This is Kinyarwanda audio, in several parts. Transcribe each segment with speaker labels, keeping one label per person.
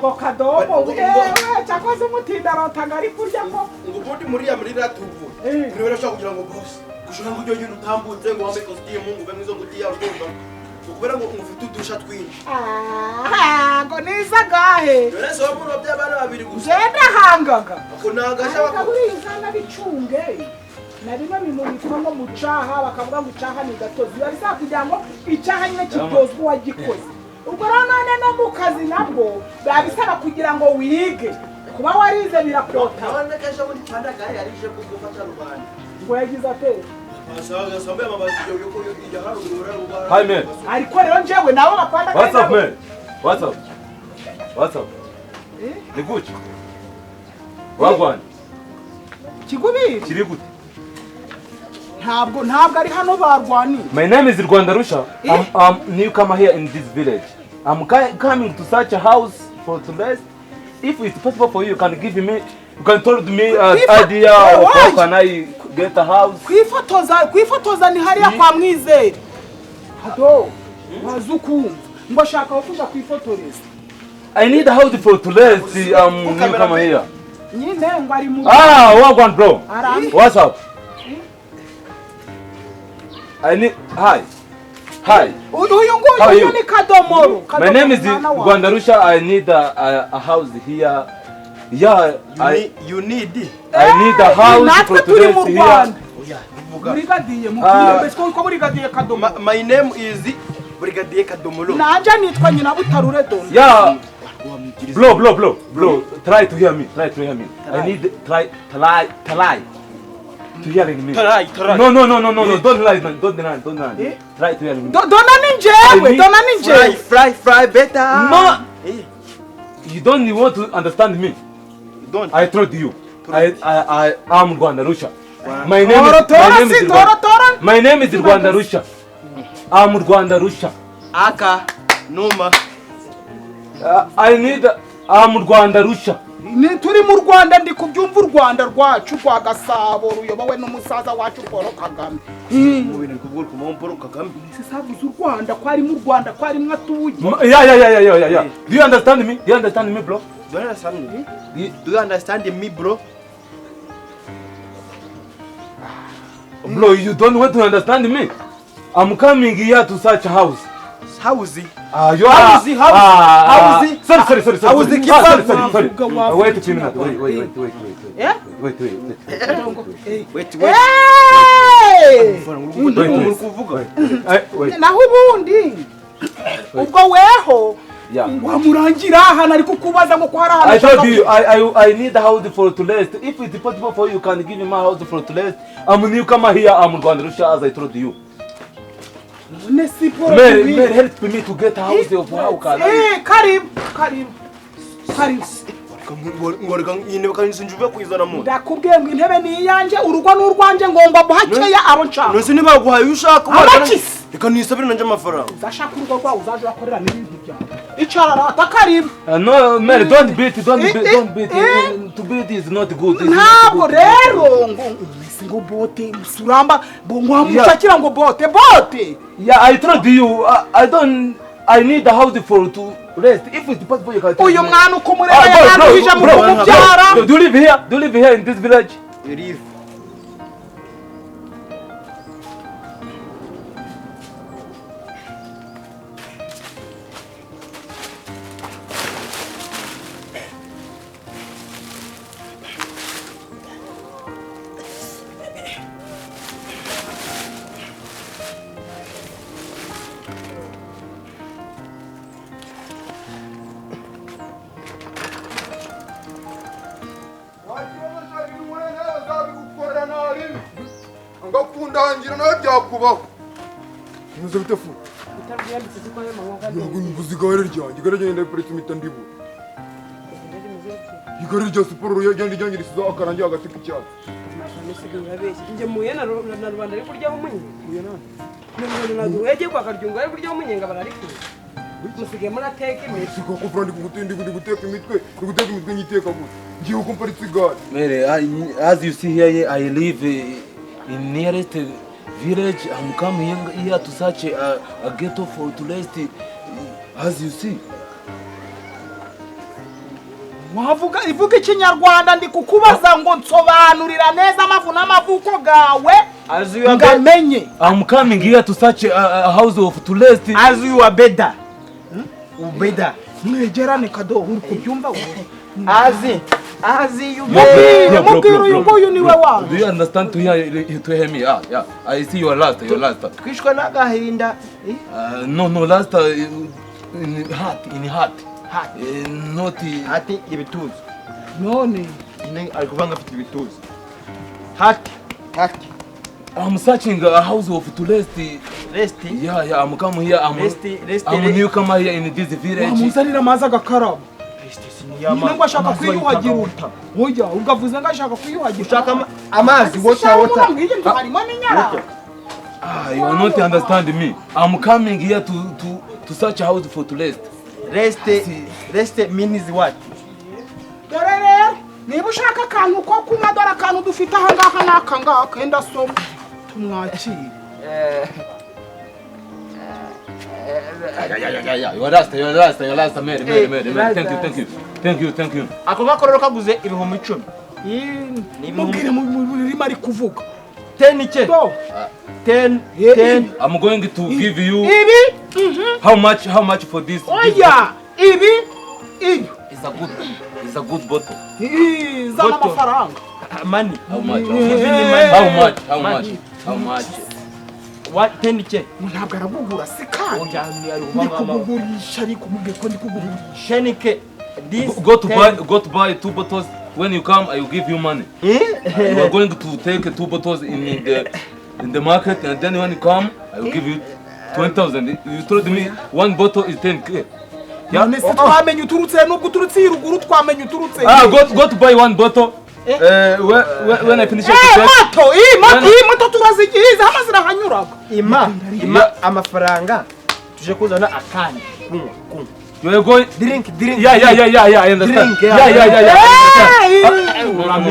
Speaker 1: Ego kadomo ewe cyakoze umutinda rotaga ari kurya ko
Speaker 2: ngo ubundi muri ya muri ratuvu niwe rashaka kugira ngo boss gushaka ngo ujye utambutse ngo wambaye costume ngo ube mwizo ngutiya urumva ukubera ngo ufite udusha twinshi.
Speaker 1: Ah ngo niza gahe
Speaker 2: none so muri by'abana babiri gusa
Speaker 1: ngenda hangaga
Speaker 2: ako nagasha
Speaker 1: bakuriza nabicunge na bino bintu bitwa ngo mucaha bakavuga ngo icaha ni gatozi biba bisaba kugira ngo icaha nyine kitozwe uwagikoze. Ubwo rero none no mu kazi nabwo biba bisaba kugira ngo wige kuba warize birakota.
Speaker 2: None kesha muri pandagaye yarije kugufata rubanda
Speaker 1: ngo yagize ate
Speaker 3: Hi man.
Speaker 1: Ariko rero njewe nabo bapanda.
Speaker 3: What's up man? What's up? What's up? Ni gucci. Wagwan.
Speaker 1: Kigubiri.
Speaker 3: Kiri gute?
Speaker 1: Ntabwo ari hano barwani.
Speaker 3: My name is Rwanda Rusha. I'm newcomer here in this village. I'm coming to search a house for to rest. If it's possible for you, you can give me, you can tell me idea of how can I get a house.
Speaker 1: Kwifotoza ni hariya kwa Mwizere. Hado wazukumva ngo ashaka kuja kwifotoreza.
Speaker 3: I need a house for to rest. I'm newcomer here.
Speaker 1: Nyine ngo ari mu.
Speaker 3: Ah, wagwan bro. What's up? I need hi. Hi.
Speaker 1: Uyu nguyu ni Kadomoro.
Speaker 3: My name is Rwanda Rusha. I need a house here. Yeah,
Speaker 2: you need.
Speaker 3: I need a house for to rest here.
Speaker 1: Brigadier mukwiye ko Brigadier Kadomoro.
Speaker 2: My name is Brigadier Kadomoro.
Speaker 1: Nanje nitwa nyina Butarure Dondo.
Speaker 3: Yeah. Bro. Try to hear me. I need try to hearing me.
Speaker 2: Try.
Speaker 3: No. Don't lie, man. Don't lie. Try to hear me.
Speaker 1: Dona ninjewe.
Speaker 2: Fry better.
Speaker 3: Ma. You don't want to understand me.
Speaker 2: You don't.
Speaker 3: I told you. I am Rwanda Rusha. My name is Rwanda Rusha. I'm Rwanda Rusha.
Speaker 2: Aka Numa.
Speaker 3: I need I'm Rwanda Rusha.
Speaker 1: Ni turi mu Rwanda ndi kubyumva u Rwanda rwacu rwa Gasabo ruyobowe n'umusaza wacu Paul Kagame.
Speaker 2: Mu bintu kuvuga ku Paul Kagame.
Speaker 1: Sisavuze u Rwanda ko ari mu Rwanda ko ari mwatuye.
Speaker 3: Yeah. Do you understand me? Do you understand me, bro?
Speaker 2: Do you understand me? Do you understand me, bro?
Speaker 3: Bro, you don't want to understand me. I'm coming here to search a house.
Speaker 2: House?
Speaker 3: You are
Speaker 2: house.
Speaker 3: Sorry.
Speaker 2: House
Speaker 3: Sorry. Wait a minute. Wait.
Speaker 2: Wait.
Speaker 3: Wait.
Speaker 1: Naho ubundi ubwo weho wamurangira hano ariko kubaza ngo ko hari ahantu.
Speaker 3: I told you I need a house for to rest. If it's possible for you, can give me my house for to rest. I'm newcomer here. I'm Rwanda Rusha, as I told you. Mary, help me to get a house of how can I?
Speaker 1: Karim. Ndakubwiye ngo intebe ni iyanjye, urugo ni urwanjye, ngomba guhakeya abo nshaka.
Speaker 2: None niba guhaye ushaka reka nisabire nanje amafaranga.
Speaker 1: Uzashaka urugo rwawe uzaje urakorera n'ibintu byawe. Icara rata Karim.
Speaker 3: No, Mary, don't beat. To beat is not good.
Speaker 1: Ntabwo rero ngo bote suramba ngo wamushakira ngo bote.
Speaker 3: Yeah, I told you I need a house for to rest. If it's possible, you can.
Speaker 1: Uyu mwana uko mureba yaranduhije mu kumubyara.
Speaker 3: Do you live here? Do you live here in this village?
Speaker 2: You live.
Speaker 4: Ngakundangira nawe byakubaho. Ntuze bite fu? Ntabwo igare ryanjye, igare ryanjye ndaparitse impita ndibura. Igare rya siporo ryanjye risize akarangi hagati k'icyatsi.
Speaker 5: Njye muye na rubanda ari kuryaho umunyenga. Yagiye kwa Karyungu ari kuryaho umunyenga bararikura. Musigaye murateka imitwe.
Speaker 4: Siko kuvura ndi guteka imitwe, ndi guteka imitwe nyiteka gute. Ngiye uko mparitse igare.
Speaker 3: Mere, as you see here, I live in nearest village. I'm coming here to search a ghetto for to rest, as you see.
Speaker 1: Wavuga ivuga ikinyarwanda, ndi kukubaza ngo nsobanurira neza amavu n'amavuko gawe
Speaker 2: As you are
Speaker 1: ngamenye.
Speaker 3: I'm coming here to search a house of to rest.
Speaker 2: As you are better. Ubeda.
Speaker 1: Mwegerane kado, uri kubyumva wowe?
Speaker 2: As you
Speaker 1: Mubwire, mubwire, uyu nguyu niwe wawe.
Speaker 3: Do you understand to hear me? Ah, yeah. I see your last, your last.
Speaker 2: Twishwe n'agahinda.
Speaker 3: No, last in heart, in heart.
Speaker 2: Heart.
Speaker 3: Not
Speaker 2: Ati ibituza.
Speaker 1: None
Speaker 2: Nyine ari kuvanga afite ibituza. Heart. Heart.
Speaker 3: I'm searching a house of to rest.
Speaker 2: Rest.
Speaker 3: Yeah, I'm come here. I'm
Speaker 2: Rest, rest.
Speaker 3: I'm newcomer here in this village.
Speaker 1: Wamuzanira amazi agakaraba.
Speaker 2: Rest.
Speaker 1: Nyine ngo ashaka kwiyuhagira uta. Oya, ubwo avuze ngo ashaka kwiyuhagira.
Speaker 2: Ushaka amazi, water, water.
Speaker 1: Mwige nzu harimo n'inyara.
Speaker 3: Ah, you are not understand me. I'm coming here to search a house for to rest.
Speaker 2: Rest, rest means what?
Speaker 1: Dore rero, niba ushaka akantu ko kunywa, dore akantu dufite aha ngaha n'aka ngaka, enda soma tumwakire.
Speaker 3: Yeah. You are last, you are last, you are last. Mary, Mary, Mary, Mary. Thank you, thank you, thank you, thank you.
Speaker 2: Ako gakororo kaguze 10,000.
Speaker 1: Mubwire mu rurimi ari kuvuga.
Speaker 2: 10K. 10, 10.
Speaker 3: I'm going to give you
Speaker 1: ibi.
Speaker 3: How much? How much for this?
Speaker 1: Oya, ibi, ibi.
Speaker 3: It's a good bottle.
Speaker 1: Zana amafaranga.
Speaker 2: Money.
Speaker 3: How much? How much? How much? How much?
Speaker 2: What 10K?
Speaker 1: Ntabwo aragugura si kandi. Ndi kugugurisha, ariko mubwiye ko ndi kugugurisha.
Speaker 2: 10K. This
Speaker 3: Go to buy 2 bottles. When you come, I will give you money. You are going to take 2 bottles in the market, and then when you come, I will give you 20,000. You told me 1 bottle is 10K.
Speaker 1: Yeah. None se twamenye uturutse, nubwo uturutse iruguru twamenye uturutse.
Speaker 3: Ah, go to buy 1 bottle. When I finish it.
Speaker 1: Moto, iyi moto turazigize hama zirahanyuraga.
Speaker 2: Ima amafaranga tuje kuzana akandi kunywa.
Speaker 3: You are going
Speaker 2: drink.
Speaker 3: Yeah, I understand.
Speaker 2: Drink,
Speaker 3: yeah.
Speaker 2: No.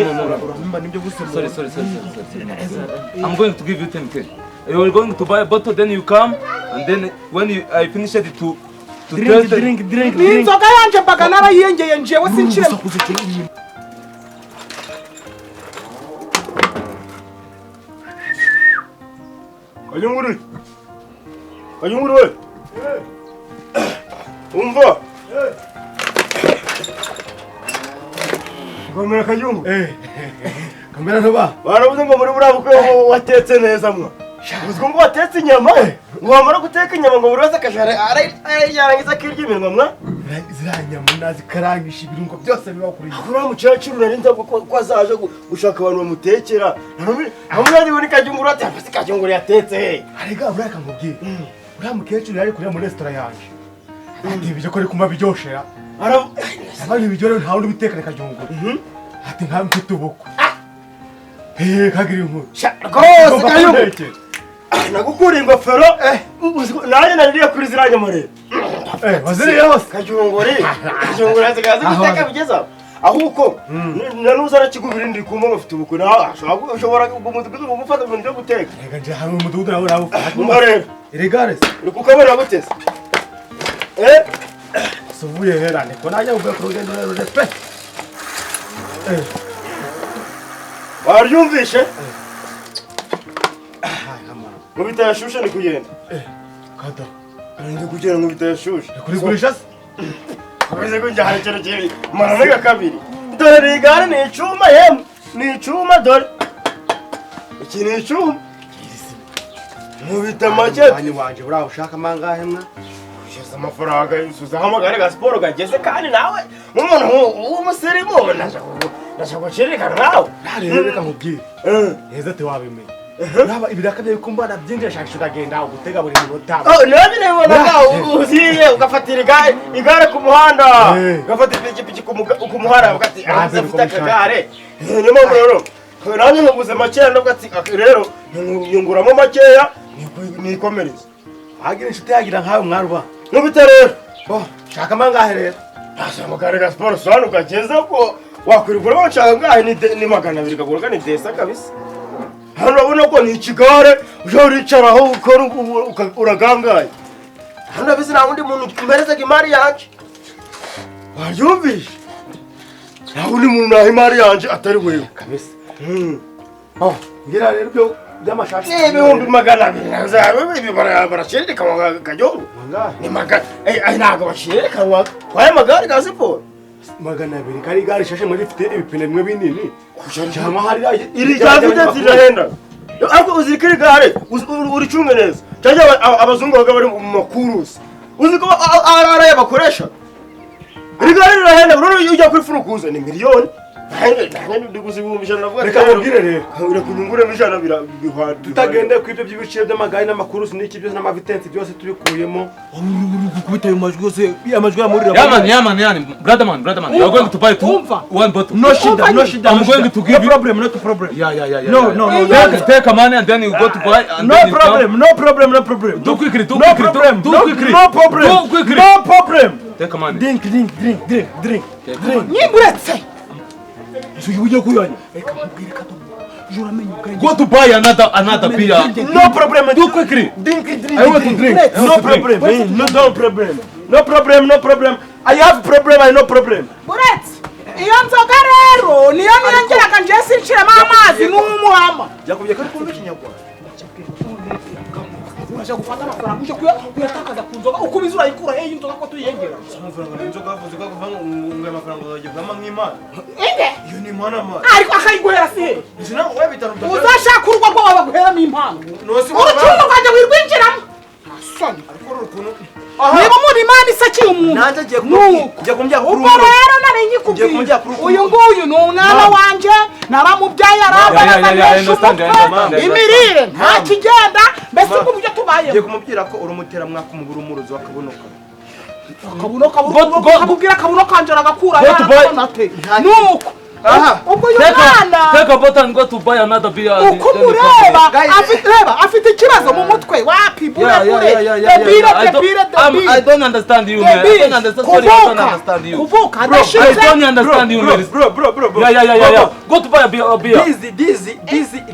Speaker 3: Sorry. I'm going to give you 10K. You are going to buy a bottle, then you come, and then when I finish it to
Speaker 2: drink.
Speaker 1: Inzoga yanje mbaga narayiyengeye njewe sinshire.
Speaker 2: Kanyunguru we. Umva.
Speaker 4: Komera Kanyungu. Komera ntoba.
Speaker 2: Baravuze ngo muri buriya bukwe watetse neza mwa. Uziko ngo watetse inyama? Ngo wamara guteka inyama ngo buri wese akajara yarangiza akirya iminwa mwa.
Speaker 4: Ziriya nyama nazikarangisha ibirungo byose biba kuri.
Speaker 2: Uriya mukecuru nari nzi ko azaje gushaka abantu bamutekera. Ntamwe ni Kanyunguru ati afase Kanyunguru yatetse he.
Speaker 4: Arega buriya kamubwira. Uriya mukecuru yari kurira muri restaurant yanje. Ati ibyo ko ari kumva biryoshera. Arabona ibiryo rero nta wundi ubitekera Kanyunguru. Ati nka mfite ubukwe. Kagira inkuru.
Speaker 2: Rwose Kanyunguru. Nagukura ingofero. Nanjye naririye kuri ziriya nyama rero.
Speaker 4: Waziriye hose.
Speaker 2: Kanyunguru asigaye azi guteka bigeze aho. Ahubwo nanuza arakigubira ndi kumva bafite ubukwe. Ushobora gufata ibintu byo guteka.
Speaker 4: Reka nje hari umudugudu nawe nawufata.
Speaker 2: Umva rero.
Speaker 4: Iregare se.
Speaker 2: Uri kukabona gute se?
Speaker 4: Suvuye hera niko najya uvuye ku rugendo rurerure pe.
Speaker 2: Waryumvishe? Ngo bitayashushe ni kugenda.
Speaker 4: Kada.
Speaker 2: Ndi kugenda ngo bitayashushe.
Speaker 4: Kurigurisha se?
Speaker 2: Komeze kunjyana ikintu kibi. Maranega kabiri. Dore igare ni icuma yemwe. Ni icuma dore. Iki ni icuma. Mubita make.
Speaker 4: Mwanya wanje uraho ushaka mangahe mwa?
Speaker 2: Ushize amafaranga yusuza amagare ga siporo gageze kandi nawe nk'umuntu w'umusirimu naje gucirikana nawe.
Speaker 4: Rero reka nkubwire. Neza ati wabimenye. Uraba ibiraka byawe kumbana byinjira shakisha uragenda ugutega buri minota.
Speaker 2: Oh, nabi nabibonaga uziye ugafatira igare ku muhanda. Ugafatira ipikipiki ku muhanda ugati afite akagare. Niyo mpamvu rero nanjye nkuguze makeya ndavuga ati rero nyunguramo makeya nikomereze.
Speaker 4: Wagira inshuti yagira nkawe mwaruba.
Speaker 2: Nubita rero.
Speaker 4: Oh, shaka mangahe rero?
Speaker 2: Asa amagare ga siporo sano ugageze ko wakwirugura nshaka ngahe ni 200 kagura ni desa kabisa. Hano urabona ko ni ikigare uje uricaraho ukora uragangaye. Hano bizi nta wundi muntu mperezaga imari yanjye. Waryumvishe? Nta wundi muntu naha imari yanjye atari wewe.
Speaker 4: Kabisa. Oh, ngira rero byo by'amashashi.
Speaker 2: Ni 200,000. Ibi barashirika kajyongo. Ni magana. Ntabwo bashirika waye magari ga siporo.
Speaker 4: 200 kari gari shashe muri ifite ibipine bimwe binini. Cyangwa hari
Speaker 2: iri javide zirahenda. Ariko uzikiri gare uricunge neza. Cyangwa abazungu baga bari mu makurusi. Uzi ko arara yabakoresha. Iri gare rirahenda rero ujya kuri furukuza ni miliyoni.
Speaker 4: Reka mubwire rero.
Speaker 2: Urakunyungure mijana bihwa.
Speaker 4: Tutagende ku ibyo by'ibiciro by'amagare n'amakurusi n'iki byose n'amavitensi byose tubikuyemo.
Speaker 6: Gukubita ayo majwi yose amajwi yamurira.
Speaker 3: Yeah man, brother man. You are going to buy two one bottle.
Speaker 6: No shida, no shida.
Speaker 3: I'm going to give you
Speaker 6: no problem, not problem.
Speaker 3: Yeah.
Speaker 6: No.
Speaker 3: Take money and then you go to buy and
Speaker 6: no problem, no problem, no problem.
Speaker 3: Do quickly, do
Speaker 6: no
Speaker 3: quickly,
Speaker 6: problem,
Speaker 3: do quickly.
Speaker 6: No problem.
Speaker 3: Do quickly.
Speaker 6: No problem.
Speaker 3: Take money.
Speaker 6: Drink. Drink.
Speaker 1: Nyimburetse.
Speaker 3: Go to buy another beer.
Speaker 6: No problem.
Speaker 3: Do quickly.
Speaker 6: Drink.
Speaker 3: I want to drink.
Speaker 6: No problem. No problem. No problem. No problem. I have problem. I no problem.
Speaker 1: Buretse. Iyo nzoga rero niyo niyongeraga nje sinshiramo amazi n'umuhama.
Speaker 6: Yakubye ko kumva ikinyarwanda.
Speaker 1: Uraje gufata amafaranga uje kuyatakaza ku nzoga uko bizura yikura he inzoga ko tuyengera.
Speaker 6: Amafaranga inzoga avuze ko kuva ngo amafaranga azajya nk'Imana.
Speaker 1: Inde?
Speaker 6: Iyo ni impano amana.
Speaker 1: Ariko akayiguhera si he?
Speaker 6: Izi nawe bitanu.
Speaker 1: Uzashaka urugo rwawe baguheramo impano. Urucundo rwanjye wirwinjiramo. Soni.
Speaker 6: Ariko urukuntu.
Speaker 1: Niba muri Imana isakiye umuntu.
Speaker 6: Nanjye ngiye kumujya kuri
Speaker 1: ubwo rero nari nyikubwiye. Uyu nguyu ni umwana wanje naramubyaye arambaza umutwe imirire nta kigenda mbese ubwo buryo tubayeho.
Speaker 6: Ngiye kumubwira ko urumutera mwaka umubura umurozi wakabunoka.
Speaker 1: Akabunoka kamubwira akabuno kanje aragakura yaranate. Nuko ubwo uyu mwana
Speaker 3: take a bottle and go to buy another beer.
Speaker 1: Uko mureba afite afite ikibazo mu mutwe wapi bure bure. Debire.
Speaker 3: I don't understand you man. I don't understand. Sorry, I don't understand you.
Speaker 1: Kuvuka
Speaker 3: I don't understand you man.
Speaker 6: Bro.
Speaker 3: Yeah. Go to buy a beer.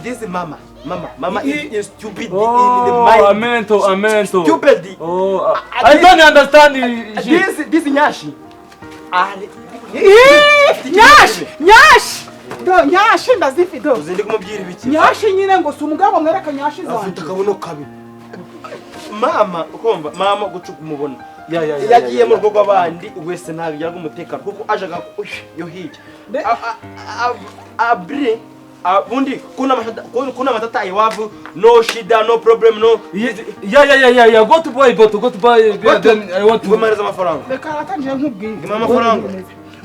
Speaker 6: This mama. Mama is stupid in the mind.
Speaker 3: Oh, a mental.
Speaker 6: Stupid.
Speaker 3: Oh, I don't understand you.
Speaker 6: This nyashi.
Speaker 1: Nyashi. Do nyashi ndazifi do.
Speaker 6: Uzindi kumubwira ibiki?
Speaker 1: Nyashi nyine ngo si umugabo mwereka nyashi zanjye.
Speaker 6: Afite akabuno kabi. Mama ukomva mama gucuka umubona.
Speaker 3: Yeah.
Speaker 6: Yagiye mu rugo rw'abandi wese ntabwo umutekano kuko ajaga yo hirya. Abre bundi kuna matata iwavu no shida no problem no.
Speaker 3: Yeah. Go to buy bottle, go to buy beer, then I want to.
Speaker 6: Gumareza amafaranga.
Speaker 1: Reka ratanje nkubwire.
Speaker 6: Ngima amafaranga.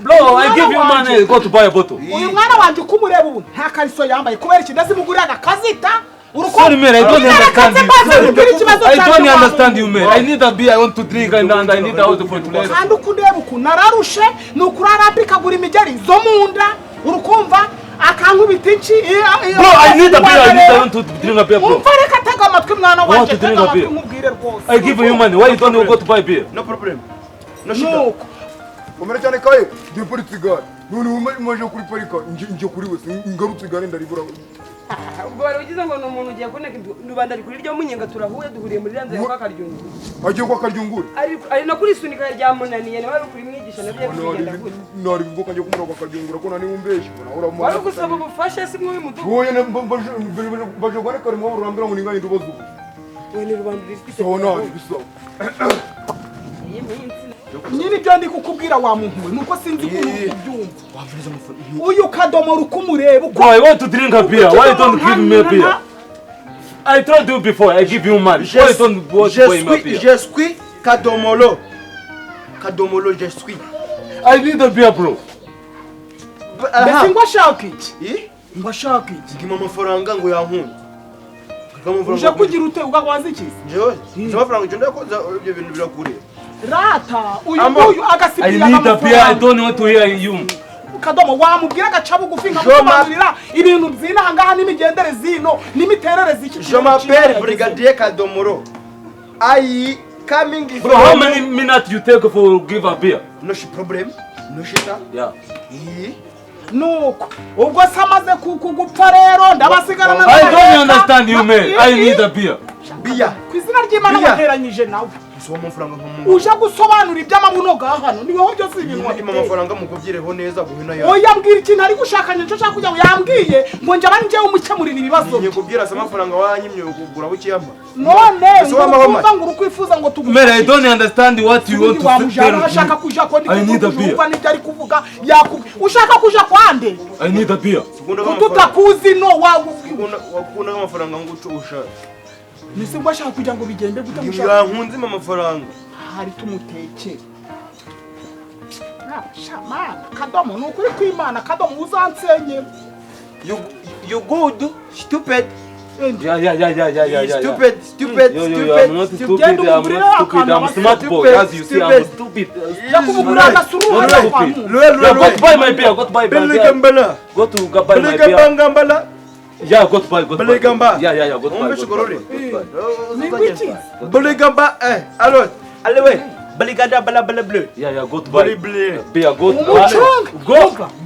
Speaker 3: Bro, I give you money, go to buy a bottle.
Speaker 1: Uyu mwana wanje uko umureba ubu nta kariso yambaye kubera iki ndazimugurira akazita.
Speaker 3: Sorry man, I don't understand you. I don't understand you man. I need a beer, I want to drink and I need a house for today.
Speaker 1: Kandi uko ndeba uku nararushe nukurara pikagura imigeri zo munda urukumva akankubita inci.
Speaker 3: Bro, I need a beer, I want to drink a beer bro.
Speaker 1: Umva reka tega amatwi mwana wanje, tega amatwi nkubwire rwose.
Speaker 3: I give you money, why you don't go to buy beer?
Speaker 6: No problem. No shida.
Speaker 7: Komera cyane kaye, ndi paritse igare. None umaje kuri parika, nje kuri wese ngarutse igare ndaribura.
Speaker 5: Ubwo wari ugize ngo ni umuntu ugiye kuneka rubanda ari kuri ryo munyenga turahuye duhuriye muri ranze kwa Karyungura.
Speaker 7: Agiye kwa Karyungura?
Speaker 5: Ari no kurisunika ryamunaniye nawe ari kuri mwigisha nabyo kugenda gute.
Speaker 7: Nari ngo kanje kumura kwa Karyungura ko nani umbeshye mbona ura.
Speaker 5: Wari gusaba ubufasha si mwe mudugu.
Speaker 7: Wowe ne baje gore kare mwe urambira ngo ninganye ndubazo.
Speaker 5: Wowe ni rubanda rifite.
Speaker 7: So nani bisa.
Speaker 1: Nyine ibyo ndi kukubwira wa muntu we nuko sinzi kubyumva. Uyu kadomoro ukumureba uko.
Speaker 3: I want to drink a beer. Why don't give me a beer? I told you before, I give you money. Why don't want to buy me a beer?
Speaker 6: Je suis Kadomolo. Kadomolo, je suis.
Speaker 3: I need a beer, bro.
Speaker 1: Mbese ngo ashaka iki? Ngo ashaka iki?
Speaker 6: Ngima amafaranga ngo yankunda.
Speaker 1: Uje kugira ute ugakwaza iki?
Speaker 6: Jewe, amafaranga uje ndakoza ibyo bintu birakure.
Speaker 1: Rata, uyu nguyu agasipira
Speaker 3: I need a beer, I don't want to hear you.
Speaker 1: Kadomo wamubwira agaca bugufi nkamusobanurira ibintu by'inaha ngaha n'imigendere zino n'imiterere z'iki.
Speaker 6: Je m'appelle Brigadier Kadomoro. I coming from.
Speaker 3: Bro, how many minutes you take for give a beer?
Speaker 6: No problem. No shita.
Speaker 3: Yeah.
Speaker 1: Nuko ubwo se amaze kugupfa rero ndabasigarana
Speaker 3: I don't understand you man. I need a beer.
Speaker 6: Beer.
Speaker 1: Ku izina ry'Imana wateranyije nawe.
Speaker 6: Ese amafaranga nkamu
Speaker 1: Uje gusobanura iby'amabuno ga hano ni wowe byose ibintu
Speaker 6: Nyine amafaranga mukubyireho neza guhina ya.
Speaker 1: Oya mbwira ikintu ari gushakanye nicyo nshaka kugira ngo yambwiye ngo njye abanje umukemurira ibibazo.
Speaker 6: Ngiye kubwira se amafaranga wanyimye kugura bukiyampa.
Speaker 1: None ngo ngo urukwifuza ngo tuguze.
Speaker 3: Mera, I don't understand what you want to say.
Speaker 1: Ashaka kuja ko ndi kuvuga n'ibyo ari kuvuga yakubwi. Ushaka kuja kwande?
Speaker 3: I need a beer.
Speaker 1: Tutakuzi no wa
Speaker 6: wakunda amafaranga ngo uco ushaka.
Speaker 1: Nise ngo ashaka kugira ngo bigende gute mushaka.
Speaker 6: Yankunze amafaranga.
Speaker 1: Hari tumutekere. Shamana kadomo nukuri kwimana kadomo uzansenye.
Speaker 6: You good stupid.
Speaker 3: Yeah.
Speaker 6: Stupid.
Speaker 3: Yo, I'm not stupid. I'm smart boy. As you see, I'm stupid. Go to buy my beer. Go to buy my beer. Go to buy my beer. Yeah, go to buy. Yeah, go to buy.
Speaker 6: Beligamba, eh, alors, allez ouais. Baligada bala bala bleu.
Speaker 3: Yeah, go to buy beer. Go to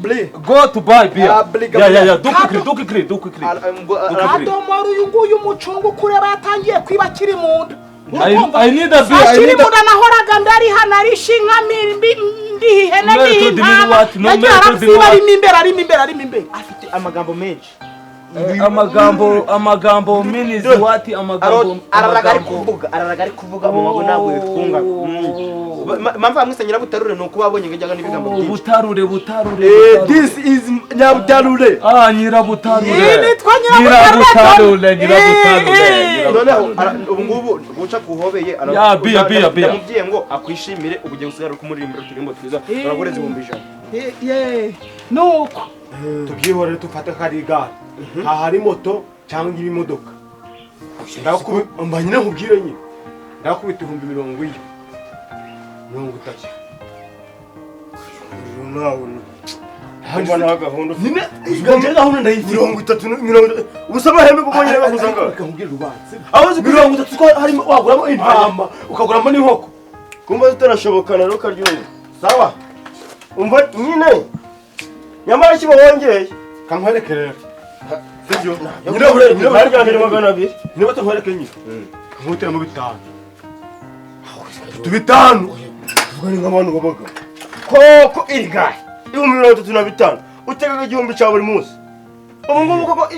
Speaker 3: buy. Go to buy beer. Yeah. Do quickly.
Speaker 1: Kadomoro uyu nguyu umucungu kureba yatangiye kwiba akiri mu nda.
Speaker 3: I need a beer.
Speaker 1: Akiri mu nda nahoraga ndari hano arisha inka ndi ihene ndi intama. Nagiye arabyiba arimo imbere.
Speaker 6: Afite amagambo menshi.
Speaker 3: Amagambo means what? Amagambo
Speaker 6: araraga ari kuvuga mu mago ntabwo yitwunga. Mpamvu amwise Nyirabutarure ni uko babonye ngo njyaga n'ibigambo byinshi.
Speaker 3: Butarure.
Speaker 6: This is Nyirabutarure.
Speaker 3: Nyirabutarure.
Speaker 1: Nitwa Nyirabutarure.
Speaker 3: Nyirabutarure.
Speaker 6: Noneho ubu ngubu guca kuhobeye
Speaker 3: bia.
Speaker 6: Ndamubwiye ngo akwishimire ubugiye gusigara kumuririmbira uturimbo twiza uragureza 100,000.
Speaker 1: Ye nuko
Speaker 4: tubyihorere tufate kari igare. Hari moto cyangwa ibimodoka. Ndakubita nyine nkubwire nyine. Ndakubita 40,000. 30.
Speaker 2: Nawe nta gahunda
Speaker 4: nyine iganje gahunda ndayifite.
Speaker 2: 30 ubusaba hembe kuko nyine bakuzanga.
Speaker 4: Nkubwire rubanze. Aho 30 ko harimo waguramo intama ukaguramo n'inkoko.
Speaker 2: Kumva tutarashobokana rero karyumva. Sawa. Umva nyine. Nyamara kibo wongeye.
Speaker 4: Kankwereke rero. Sibyo.
Speaker 2: Nyine baryanire 200.
Speaker 4: Niba tunkwereke nyine. Nkuteramo 5. 5.
Speaker 2: Tuvuga ni nk'abantu babaga. Koko iri gare 35,000 utegaga 1000 cya buri munsi. Ubu ngubu koko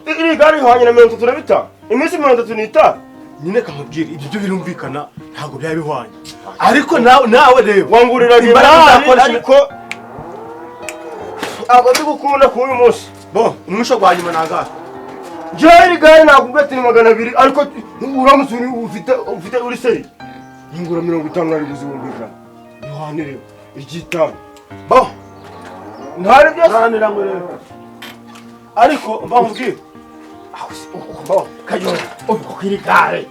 Speaker 2: iri gare ihwanye na 35 iminsi 35.
Speaker 4: Nyine kamubwira ibyo byo birumvikana ntabwo byari bihwanye. Ariko nawe rero
Speaker 2: wanguriraga imbaraga ariko abo gukunda ku uyu munsi.
Speaker 4: Bo umwisho gwa nyuma nangahe?
Speaker 2: Njye iri gare nakubwiye ati ni 200 ariko uramutse ufite uri seri ingura 50 nari guzi 100,000. Yohanire igitanu.
Speaker 4: Bo
Speaker 2: ntari byose
Speaker 4: ntanira ngo rero. Ariko mbamubwire.
Speaker 2: Bo Kajungu iri gare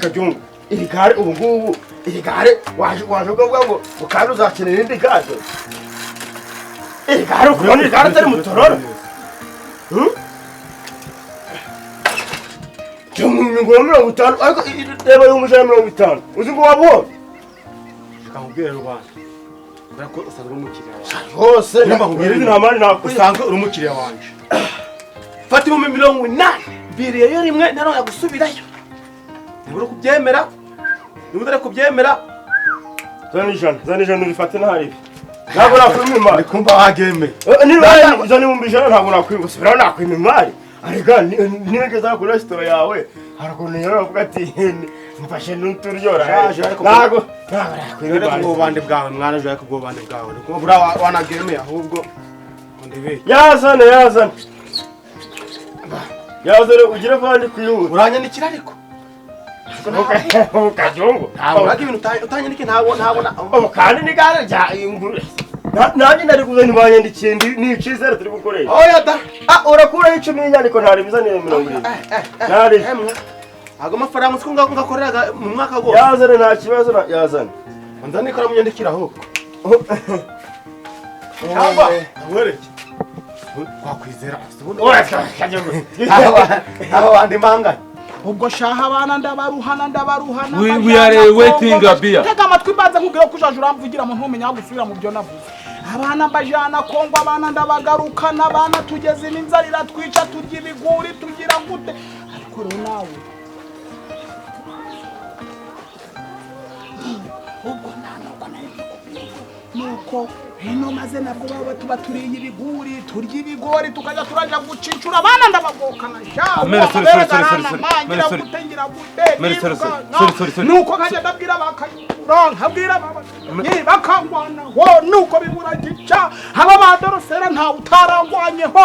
Speaker 2: Kajungu iri gare ubu ngubu iri gare waje ukavuga ngo kandi uzakenera indi gare. Iri gare ukubona iri gare atari mutororo. Ngura 50 ariko reba 150 uzi ngo wabonye.
Speaker 4: Kamubwire rubanda. Kubera ko usanzwe umukiriya wawe.
Speaker 2: Hose ndakubwira nta mari nakwiye.
Speaker 4: Usanzwe uri umukiriya wanje. Fata 80,000 biriye rimwe naronka gusubirayo. Niba uri kubyemera, niba utari kubyemera,
Speaker 2: zana ijana urifate ntaribi. Ntabwo nakwima imari.
Speaker 4: Ndikumva wagemeye.
Speaker 2: Niba zana 100,000 ntabwo nakwima gusubirayo nakwima imari. Arega nigeze kuri resitora yawe harakuntu yaravuga ati mfashe n'uturyora. Ntago
Speaker 4: nakwima ubwo bande bwawe mwana je ariko ubwo bande bwawe ndikumva bura wanagemeye ahubwo ndebeye.
Speaker 2: Yazane ugire vandi kwihuta.
Speaker 4: Uranyandikira ariko.
Speaker 2: Kajungu.
Speaker 4: Ntabwo ibintu utanyandike ntabwo.
Speaker 2: Kandi ni gare rya inguru. Nanjye nari kuza ntibanyandikiye ni icizere turi gukoresha.
Speaker 4: Oya da.
Speaker 2: Urakuraho 10 y'inyandiko ntari bizaniye 70. Ntari.
Speaker 4: Ago mafaranga uko ngakoreraga mu mwaka gose.
Speaker 2: Yazane nta kibazo yazane.
Speaker 4: Nzane ikaramu nyandikira ahubwo. Cyangwa nkwereke. Kwakwizera
Speaker 2: Oya Kajungu.
Speaker 4: Aho bandi manganye.
Speaker 1: Ubwo shaha abana ndabaruhana.
Speaker 3: We are waiting a beer.
Speaker 1: Tega amatwi mbanze nkubwire ko ujaje uramvugira mu ntumenya aho gusubira mu byo navuze. Abana mbajana Kongo abana ndabagarukana abana tugeze n'inzara iratwica turya ibiguri tugira gute ariko rero nawe Ubwo nta nuko nari ndikubwira nuko hino maze nabwo baba tuba turiye ibiguri turya ibigori tukajya turajya gucincura abana ndabagokana nuko nkajya ndabwira bakayura nkabwira bakangwanaho nuko bibura gica aba ba Dorosera ntawe utarangwanyeho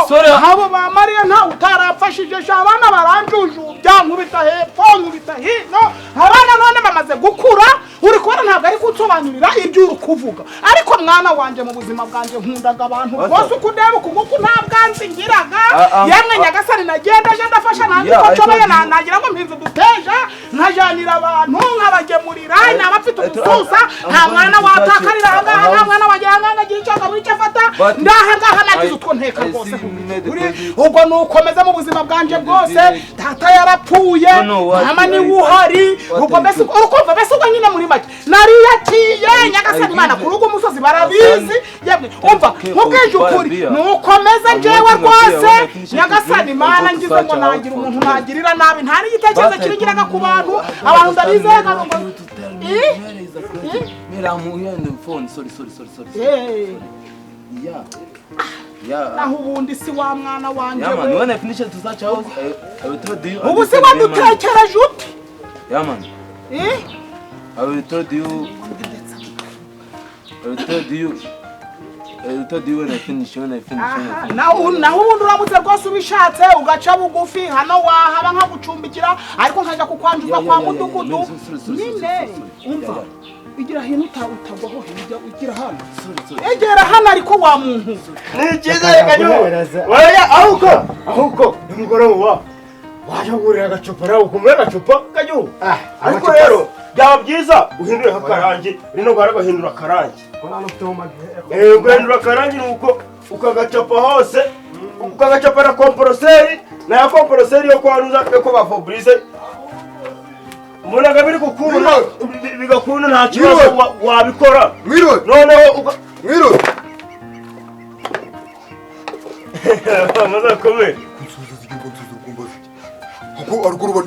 Speaker 1: abo ba Mariya ntawe utarafashije sha abana baranjujubya nkubita hepfo nkubita hino abana none bamaze gukura uri kubona ntabwo ari kunsobanurira ibyo uri kuvuga ariko mwana wanjye mu buzima bwanjye nkundaga abantu rwose uko undeba uku nguku nta bwanzi ngiraga yemwe nyagasani nagenda aje ndafasha nanjye uko nshoboye nagira ngo mpinze uduteja nkajanira abantu nkabagemurira naba mfite udususa nta mwana watakarira aha ngaha nta mwana wagira aha ngaha agira icyo agabura icyo afata ndaha ngaha nagize utwo nteka rwose ubwo nukomeza mu buzima bwanjye bwose data yarapfuye mama niwe uhari ubwo mbese urukumva mbese ubwo nyine muri make nariyakiye nyagasani Imana kuri uwo musozi barabizi yemwe umva nkubwije ukuri nukomeza njyewe rwose nyagasani Imana ngize ngo nagira umuntu nagirira nabi nta n'igitekerezo kiringiraga ku bantu abantu ndabizega ngo
Speaker 3: Mera I'm here on the phone. Sorry. Yeah. Yeah.
Speaker 1: Naho ubundi si wa mwana wanje
Speaker 3: we. Yeah man, when I finish to search house, I will tell you.
Speaker 1: Ubu si wadutekereje ute?
Speaker 3: Yeah man.
Speaker 1: Eh?
Speaker 3: I will tell you. I will tell you. I will tell you when I finish.
Speaker 1: Naho ubundi uramutse rwose ubishatse ugaca bugufi hano wahaba nkagucumbikira ariko nkajya kukwanjuza kwa mudugudu nyine umva igira hino utagwaho hirya ugira hano egera hano ariko wa muntu
Speaker 2: ni cyiza kanyo oya ahuko nimugoroba waje kugurira agacupa nawe ukumura agacupa kanyo ariko rero byaba byiza uhindure akarangi rino gara gahindura akarangi guhindura akarangi nuko ukagacapa hose ukagacapa na komporoseri na ya komporoseri yo kwanuza ko ba Fabrice mbonaga biri gukunda bigakunda nta kibazo wabikora noneho
Speaker 7: mwiriwe
Speaker 2: amaze komeye
Speaker 7: kuko ariko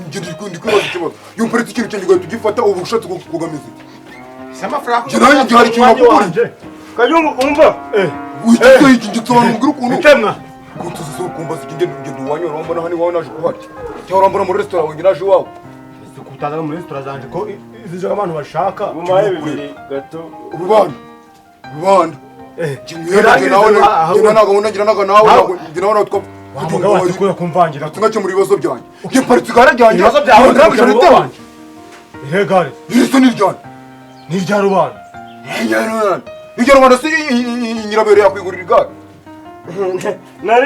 Speaker 7: ndi kwibaza ikibazo yumva ikintu cyanjye ugahita ugifata ubu ushatse kugamiza
Speaker 6: iki amafaranga
Speaker 7: njye hari ikintu nakuguriye
Speaker 2: Kayungu umva
Speaker 7: wikiteye iki ngisobanura umbwire ukuntu
Speaker 4: itemwa
Speaker 7: kuntuza ukumbaza iki ngendo iwanyu urambona hano iwawe naje kuharya cyangwa urambona muri resitora wanjye naje iwawe
Speaker 4: kutaza muri resitora zanje ko izi abantu bashaka
Speaker 2: umaye bibiri gato
Speaker 7: rubanda njye nawe
Speaker 4: kumvangira
Speaker 7: tungakemura ibibazo byanjye njye paritse igare ryanjye
Speaker 4: ibibazo byawe ndabije ihe gare
Speaker 7: iri ni ryanjye
Speaker 4: ni irya rubanda
Speaker 7: irya rubanda si nyirabere yakwigurira igare
Speaker 2: nari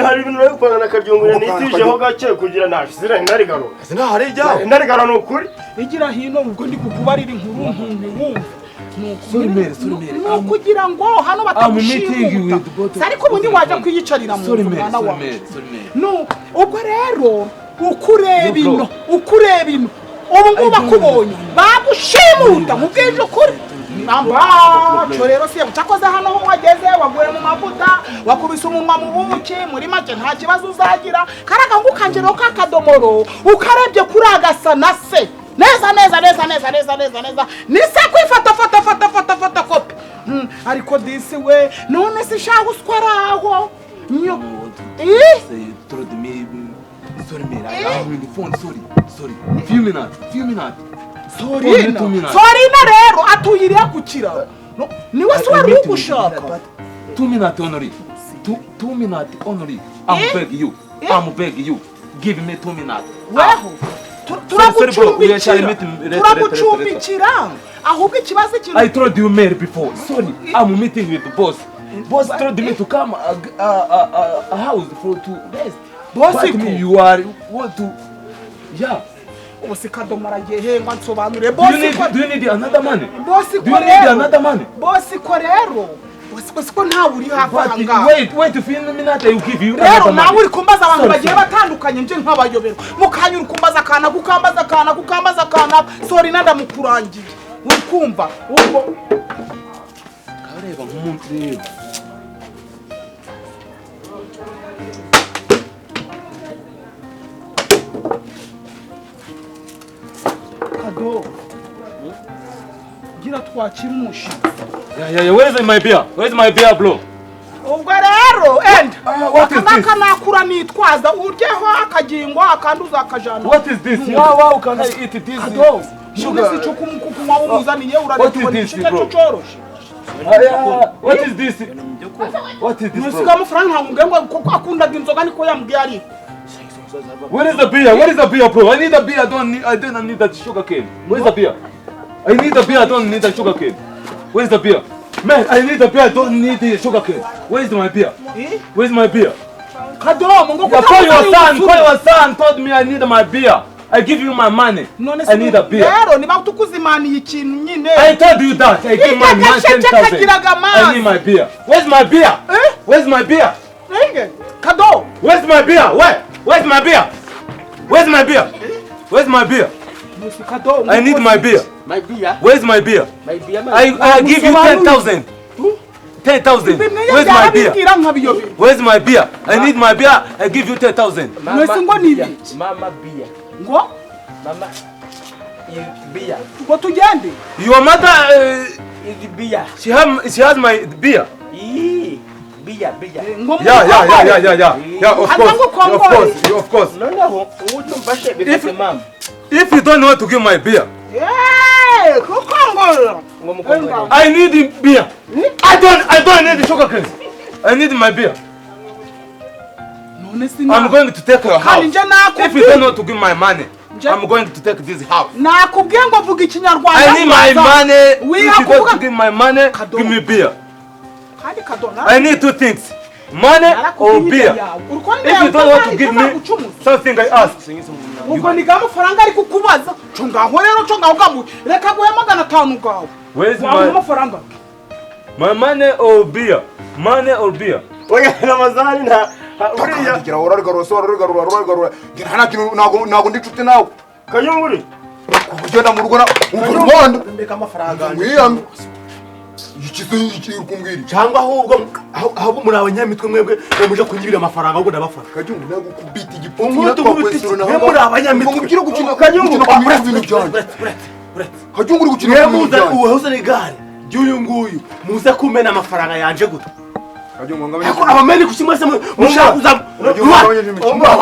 Speaker 2: hari ibintu nari gupanga na Karyungura nitijeho gake kugira nashizira inarigaro
Speaker 4: sinahari ijyaho
Speaker 2: inarigaro ni ukuri
Speaker 1: igira hino ubwo ndi kukubarira inkuru nkuntu wumva ni ukugira ngo hano batagushimuta ariko ubundi wajya kwiyicarira mu nzu mwana wawe ubwo rero ukureba ino ubu ngubu bakubonye bagushimuta mubwije ukuri Ambacho rero si cyakoze hano ho wageze waguye mu mavuta wakubise umunwa mu buki muri make nta kibazo uzagira karagahungu kanje rero kakadomoro ukarebye kuri agasa na se neza neza neza neza neza neza neza ni se kwifata fata fata fata fata kopi ariko disi we none se shaho uswaraho nyo
Speaker 3: Sorry man, I'm on the phone, sorry. Few minutes.
Speaker 1: Sorina rero atuyiriya ku kiraro niwe se wari ugushaka
Speaker 3: 2 minutes only. 2 minutes only. I'm beg you. Give me 2 minutes.
Speaker 1: Weho turagucumbikira ahubwo ikibazo kintu
Speaker 3: I told you Mary before. Sorry, I'm meeting with the boss. Boss told me to come a house for to rest.
Speaker 1: Boss
Speaker 3: me you are want to yeah.
Speaker 1: Ubu kadomora agiye hengwa nsobanure boss
Speaker 3: ko do you need another money?
Speaker 1: Boss ko
Speaker 3: do you need another money?
Speaker 1: Boss ko rero boss ko ntawe uri hafi aha ngaha
Speaker 3: wait few minutes I will give you
Speaker 1: rero nawe uri kumbaza abantu bagiye batandukanye nje nkabayoberwa mukanya uri kumbaza akana kukambaza akana kukambaza akana sorry nandamukurangiye uri kumva ubwo
Speaker 3: kareba nk'umuntu rero
Speaker 1: Kado Kugira twakira umushyitsi.
Speaker 3: Yeah, where is my beer? Where is my beer, bro?
Speaker 1: Ubwo rero enda
Speaker 3: What is this?
Speaker 1: Akangaka nakura nitwaza uryeho akagingo akanduza akajana.
Speaker 3: What is this? How can I eat this?
Speaker 1: Sugar. Si cyo kunywa umuzaniye
Speaker 3: What is
Speaker 1: urareba
Speaker 3: this,
Speaker 1: icyo
Speaker 3: bro?
Speaker 1: cyoroshe.
Speaker 3: What is this? What is this, bro?
Speaker 1: Nusiga amafaranga nkamubwiye ngo kuko akundaga inzoga niko yambwiye ariko.
Speaker 3: Where is the beer? Where is the beer, bro? I need a beer. I don't need that sugar cane. Where is the beer? I need a beer. I don't need the sugar cane. Where is the beer? Man, I need a beer. I don't need the sugar cane. Where is my beer? Where is my beer?
Speaker 1: Kadomo ngo
Speaker 3: Yeah, call your son. Call your son. Told me I need my beer. I give you my money. I need a beer.
Speaker 1: Rero niba tukuzimaniye ikintu nyine.
Speaker 3: I told you that. I give my man 10,000. I need my beer. Where's my beer? Where's my beer?
Speaker 1: Kado.
Speaker 3: Where's my beer? Where? Where's my beer? Where's my beer? Where's my beer? I need my beer.
Speaker 6: My beer.
Speaker 3: Where's my beer?
Speaker 6: My beer.
Speaker 3: I give you 10,000. 10,000. Where's my beer? Where's my beer? I need my beer. I give you 10,000.
Speaker 6: Mama beer.
Speaker 1: Ngo?
Speaker 6: Mama beer.
Speaker 1: Ngo tugende.
Speaker 3: Your mother
Speaker 6: is beer.
Speaker 3: She has my beer.
Speaker 6: Beer.
Speaker 3: Yeah. Yeah, of course. Of course.
Speaker 6: No.
Speaker 3: If you don't want to give my beer.
Speaker 1: Yeah,
Speaker 3: I need beer. I don't need the sugar cane. I need my beer. I'm going to take your house. If you don't want to give my money, I'm going to take this house. I need my money. If you don't give my money, give me beer. I need two things. Money or beer. If you don't want to give me something I ask. Where's my money or beer? Money or beer?
Speaker 4: Cyangwa ahubwo muri abanyamitwe mwebwe muje kunyibira amafaranga ahubwo ndabafata.
Speaker 7: Kajungu nagukubita igipfunsi natwakwesero
Speaker 4: muri abanyamitwe
Speaker 7: ngubwira gukina Kajungu Kajungu uri gukina
Speaker 4: ubu uzana igare ry'uyu nguyu muze kumena amafaranga yanje gute.
Speaker 7: Kajungu ngabanye
Speaker 4: ako abameni kushimwe se mushaka kuza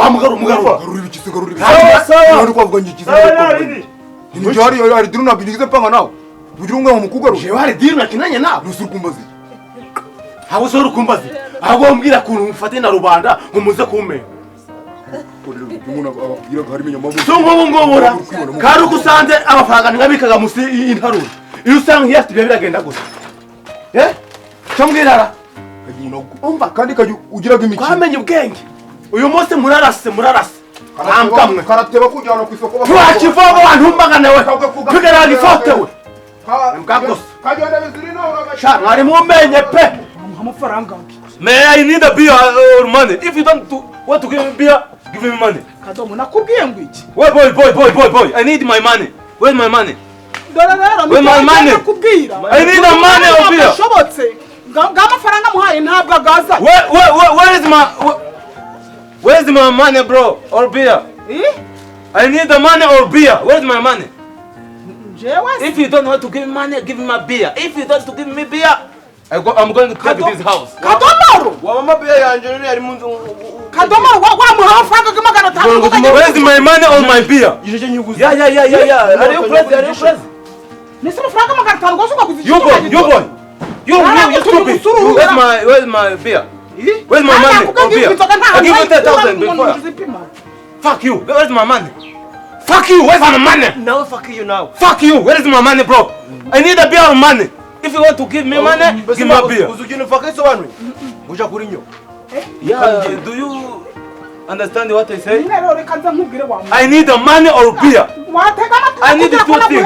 Speaker 7: umugaru uri kwavuga ngikize ni jari ari diruna bigize panga nawe. Ugira umwe mu kugaruka.
Speaker 4: Jewe hari deal nakinanye nawe.
Speaker 7: Nusurukumbazi.
Speaker 4: Habo so rukumbazi. Ahubwo mbwira kuntu mufate na rubanda ngo muze kumenya.
Speaker 7: Umuntu ababwira ko hari inyama.
Speaker 4: So ngobo ngobora. Kari kusanze amafaranga ngabikaga musi intarura. Iyo usanga nkiyafite ibyo biragenda gusa. Eh? Cyambwirara.
Speaker 7: Umva kandi kaje ugiraga imikino.
Speaker 4: Kwamenye ubwenge. Uyu munsi murarase. Ntamkamwe.
Speaker 7: Karateba kujyana ku isoko.
Speaker 4: Twakivoba abantu mbagana we. Tugerana ifote we. Mwari mumenye pe.
Speaker 1: Amafaranga.
Speaker 3: Man, I need a beer or money. If you don't want to give me beer, give me money.
Speaker 1: Kadomo nakubwiye ngo iki?
Speaker 3: Wait, boy. I need my money. Where's my money? Where's my money? I need the money or beer.
Speaker 1: Shobotse. Ngamafaranga muhaye ntabwo agaza.
Speaker 3: Where is my money, bro? Or beer?
Speaker 1: Eh?
Speaker 3: I need the money or beer. Where's my money? If you don't want to give me money, give me my beer. If you don't want to give me beer, I'm going to take this house.
Speaker 1: Kadomaro! Kadomaro,
Speaker 3: where's my money or my beer? Yeah. Are you crazy? You boy. You stupid. Where's my beer? Where's my money or beer? I give you 10,000 before. Fuck you. Where's my money? Fuck you, where's my money?
Speaker 6: Now fuck you now.
Speaker 3: Fuck you, where is my money, bro? I need a beer or money. If you want to give me money, give me a beer. Yeah, do you understand what I say? I need a money or beer. I need two things.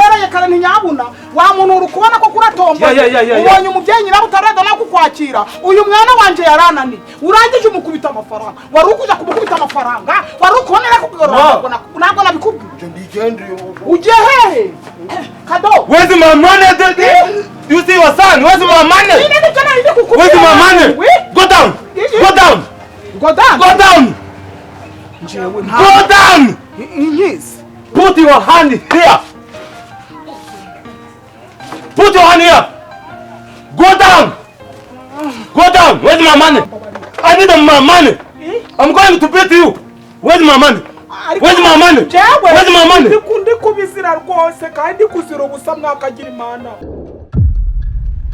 Speaker 3: Yeah.
Speaker 1: Ubonye umubyeyi nyirabutareda nakukwakira. Uyu mwana wanje yaranani. Urangije umukubita amafaranga. Wari ukuja kumukubita amafaranga. Wari ukubonera kugarura. Ntabwo nabikubwiye. Ujye hehe? Kado.
Speaker 3: Where's my money? You see your son? Where's my money? Where's my money? Go down. Go down.
Speaker 1: Go down.
Speaker 3: Go down. Go down.
Speaker 1: Yes.
Speaker 3: Put your hand here. Put your hand here. Go down. Go down. Where's my money? I need my money. I'm going to beat you. Where's my money? Where's my money?
Speaker 1: Jewe
Speaker 3: Where's my money?
Speaker 1: Ndi kubizira rwose kandi kuzira ubusa, mwakagira Imana.